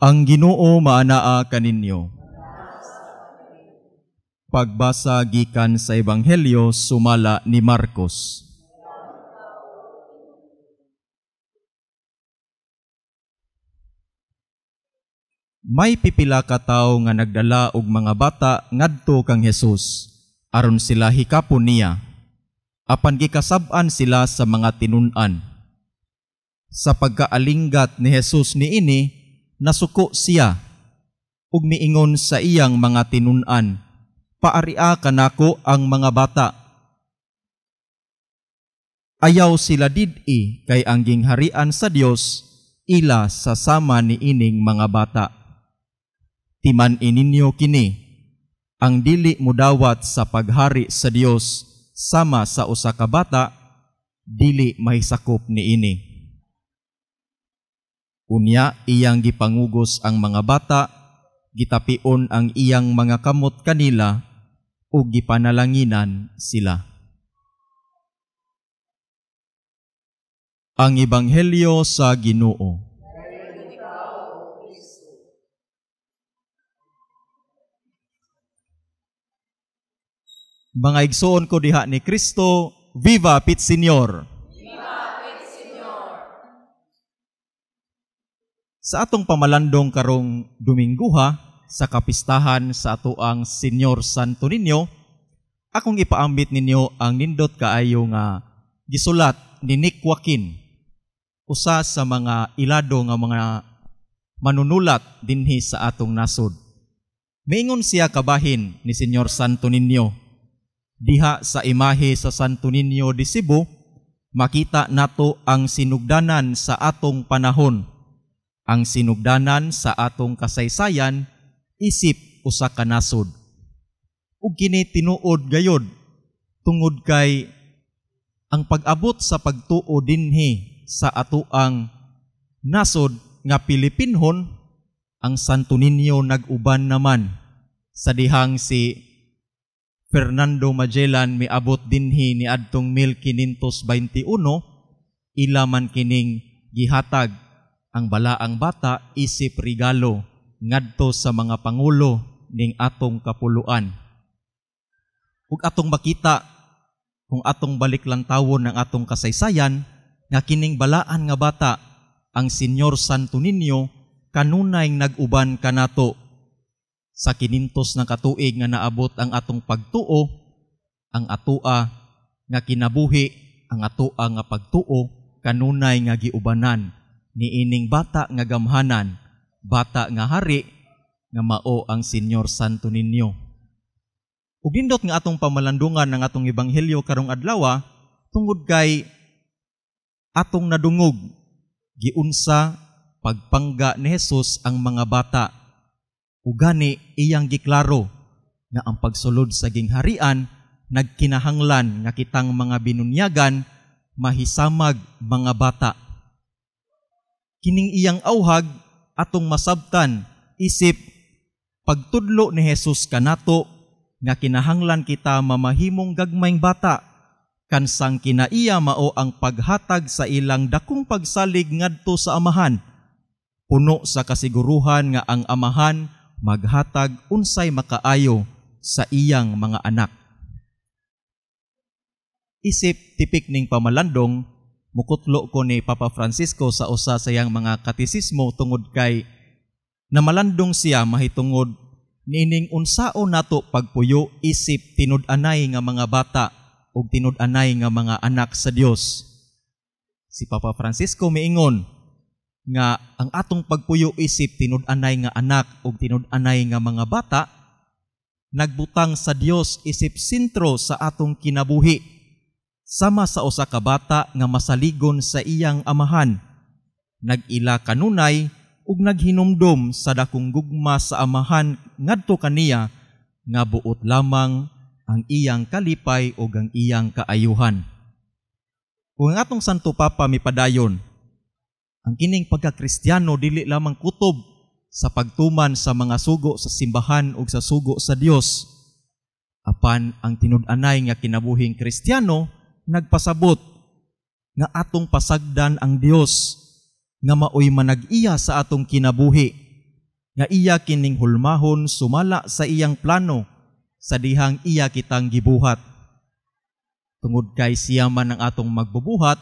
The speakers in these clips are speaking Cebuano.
Ang Ginoo maanaa kaninyo. Pagbasa gikan sa Ebanghelyo sumala ni Marcos. May pipila ka tawo nga nagdala og mga bata ngadto kang Hesus aron sila hikapon niya. Apan gikasab-an sila sa mga tinun-an. Sa pagkaalinggat ni Hesus niini, nasuko siya ug miingon sa iyang mga tinun-an, "Paaria kanako ang mga bata. Ayaw sila did-i kay ang gingharian sa Dios ila sa sama niining mga bata. Timan-i ninyo kini, ang dili mudawat sa paghari sa Dios sama sa usa ka bata, dili mahisakop niini." Unya iyang gipangugos ang mga bata, gitapion ang iyang mga kamot kanila, ug gipanalanginan sila. Ang Ebanghelyo sa Ginoo. Mga igsoon ko diha ni Kristo, Viva Pit Señor! Sa atong pamalandong karong Domingguha, sa kapistahan sa atoang Señor Santo Niño, akong ipaambit ninyo ang nindot kaayo nga gisulat ni Nick Joaquin, usa sa mga ilado nga mga manunulat dinhi sa atong nasod. Miingon siya kabahin ni Señor Santo Niño. Diha sa imahe sa Santo Niño de Cebu, makita nato ang sinugdanan sa atong panahon, ang sinugdanan sa atong kasaysayan isip usa ka nasod. Ug kini tinuod gayod tungod kay ang pag-abot sa pagtuo dinhi sa atoang nasod nga Pilipinhon, ang Santo Niño nag-uban naman sa dihang si Fernando Magellan miabot dinhi niadtong 1521, ila man kining gihatag ang balaang bata isip regalo ngadto sa mga pangulo ning atong kapuluan. Ug atong makita kung atong balik lantawon ang atong kasaysayan nga kining balaan nga bata ang Señor Santo Niño kanunay nag-uban kanato sa 500 na katuig nga naabot ang atong pagtuo, ang atoa nga kinabuhi, ang atoa nga pagtuo kanunay nga giubanan niining bata nga gamhanan, bata nga hari, nga mao ang Señor Santo Niño. Ug nindot nga atong pamalandungan ang atong ebanghelyo karong adlaw, tungod kay atong nadungog giunsa pagpangga ni Hesus ang mga bata. Ugani iyang giklaro nga ang pagsulod sa gingharian nagkinahanglan nga kitang mga binunyagan mahisamag mga bata. Kining iyang auhag atong masabtan isip pagtudlo ni Hesus kanato nga kinahanglan kita mamahimong gagmayng bata kansang kinaiya mao ang paghatag sa ilang dakong pagsalig ngadto sa amahan, puno sa kasiguruhan nga ang amahan maghatag unsay makaayo sa iyang mga anak. Isip tipik ning pamalandong, mukutlo ko ni Papa Francisco sa usa sa iyang mga katisismo tungod kay namalandong siya mahitungod niining unsaon nato pagpuyo isip tinud-anay nga mga bata ug tinud-anay nga mga anak sa Dios. Si Papa Francisco miingon nga ang atong pagpuyo isip tinud-anay nga anak ug tinud-anay nga mga bata nagbutang sa Dios isip sentro sa atong kinabuhi, sama sa usa ka bata nga masaligon sa iyang amahan, nag-ila kanunay ug naghinumdom sa dakong gugma sa amahan ngadto kaniya nga buot lamang ang iyang kalipay ug ang iyang kaayuhan. Kung ang atong Santo Papa mipadayon, ang kining pagkakristyano dili lamang kutob sa pagtuman sa mga sugo sa simbahan ug sa sugo sa Dios. Apan ang tinud-anay nga kinabuhing Kristiyano nagpasabot nga atong pasagdan ang Dios nga maoy manag-iya sa atong kinabuhi nga iya kining hulmahon sumala sa iyang plano sa dihang iya kitang gibuhat. Tungod kay siya man ang atong magbubuhat,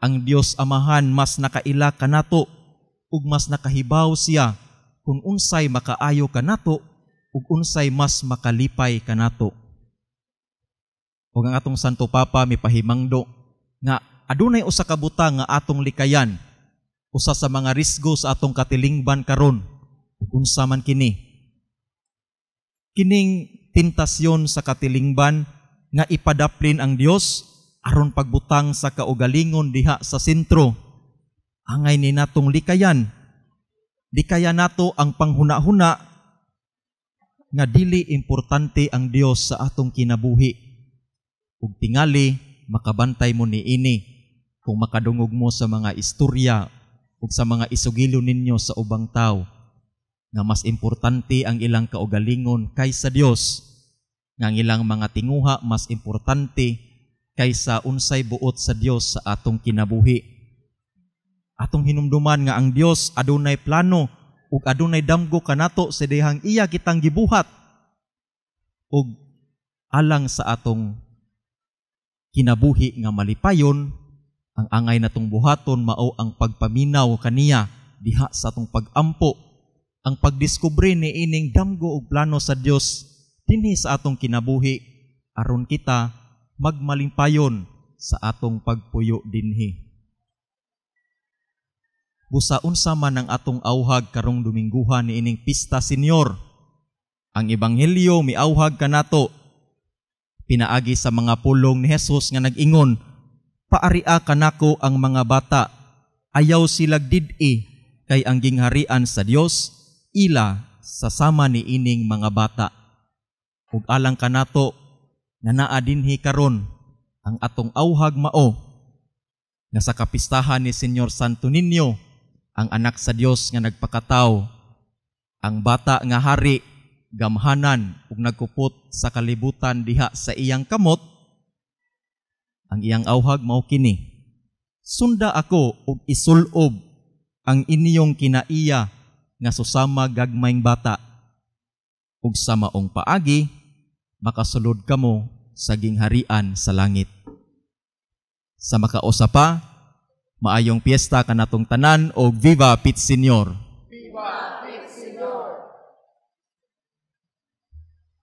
ang Dios Amahan mas nakaila kanato ug mas nakahibaw siya kung unsay makaayo kanato ug unsay mas makalipay kanato. Ug ang atong Santo Papa mipahimangdo nga adunay usa ka butang nga atong likayan, usa sa mga risgo sa atong katilingban karon. Ug unsa man kini? Kining tentasyon sa katilingban nga ipadaplin ang Dios aron pagbutang sa kaugalingon diha sa sentro. Angay ni natong likayan. Likayan nato ang panghuna-huna nga dili importante ang Dios sa atong kinabuhi. Ug tingali makabantay mo niini kung makadungog mo sa mga istorya ug sa mga isugilo ninyo sa ubang tawo nga mas importante ang ilang kaugalingon kaysa Dios, nga ang ilang mga tinguha mas importante kaysa unsay buot sa Dios sa atong kinabuhi. Atong hinumduman nga ang Dios adunay plano ug adunay damgo kanato sa dihang iya kitang gibuhat ug alang sa atong kinabuhi nga malipayon. Ang angay natong buhaton mao ang pagpaminaw kaniya diha sa atong pagampo, ang pagdiskubre ni ining damgo ug plano sa Dios dinhi sa atong kinabuhi aron kita magmalimpayon sa atong pagpuyo dinhi. Busa unsa man ang atong auhag karong Domingguhan ni ining pista, Senyor, ang Ebanghelyo miauhag kanato pinaagi sa mga pulong ni Jesus nga nag-ingon, "Paaria kanako ang mga bata, ayaw silag did-i, kay ang gingharian sa Dios ila sa sama ni ining mga bata." Ug alang kanato nga naa dinhi karon, ang atong auhag mao nga sa kapistahan ni Señor Santo Niño, ang anak sa Dios nga nagpakataw, ang bata nga hari, gamhanan ug nagkupot sa kalibutan diha sa iyang kamot, ang iyang auhag mao kini: "Sunda ako ug isulob ang inyong kinaiya nga susama gagmayng bata, ug sa maong paagi makasulod kamo sa gingharian sa langit." Sa makausa pa, maayong piyesta kanatong tanan og Viva Pit Señor. Viva!